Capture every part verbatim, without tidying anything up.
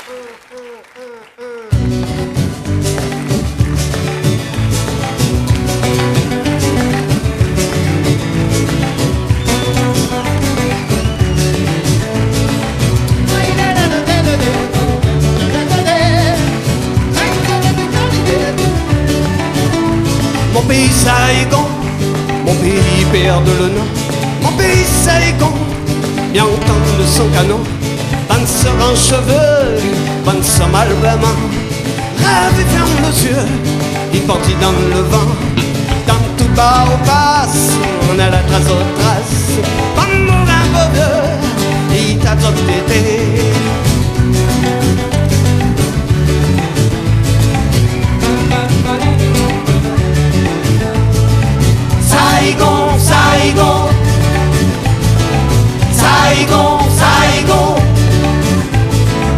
Mon péi Saïgon, mon péi i pèrd lo non. Mon péi Saïgon, bien antann lo son kanon. Bann sèr an shové, bann sèr mal vréman. Rèv i fèrm lo zié, i parti dan lo van. Dan tout bar ou pas, néna la tras zot tras. Bann mouvin bové, i tap zot tété. Saïgon, Saïgon. Saïgon, Saïgon.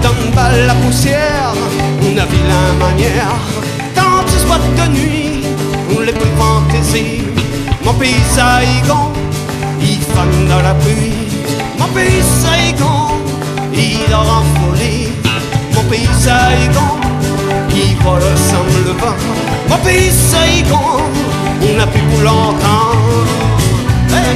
Dan bal la pousièr, ou na vilin manièr. Dan ti boit de nuit, ou lé pli fantézi. Mon péi Saïgon, i fann dan la pli. Mon péi Saïgon, i dor an foli. Mon péi Saïgon, i vol san lo van. Mon péi Saïgon, ou na pi pou lontan. Hey!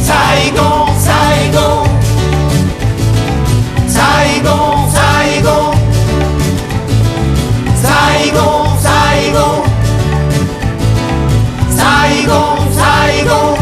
Saïgon, Saïgon. Saïgon, Saïgon. Saïgon, Saïgon. Saïgon, Saïgon.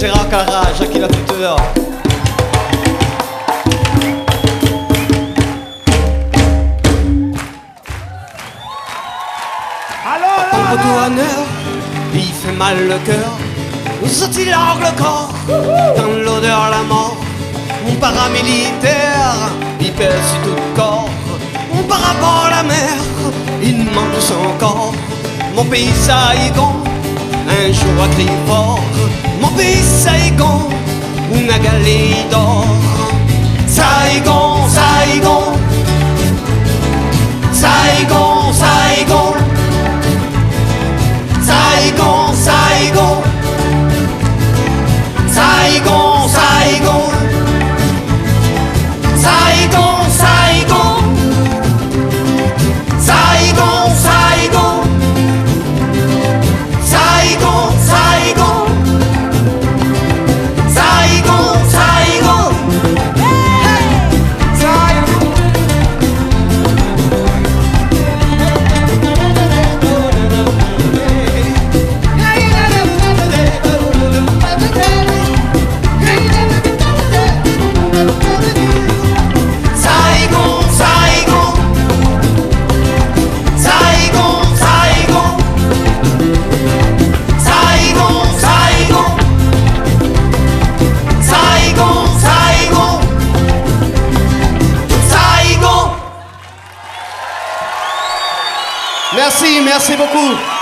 Gérard Calra, Jackie Lafuteur. Alor, alor, alor. Antoineur, i fé mal lo kèr. Zot i larg lo kor dan lodèr la mor. Mon paramilitèr i pèz si tout kor. Mon parabor la mèr i mank son kor. Mon péi Saïgon, in zour a kri for. Mon péi Saïgon, ou na galé i dor. Saïgon, Saïgon. Saïgon, Saïgon. Saïgon, Saïgon. Saïgon, Saïgon. Saïgon, Saïgon. Saïgon, Saïgon. Saïgon, Saïgon. Saïgon, Saïgon. Hey! Saïgon. Merci, merci beaucoup.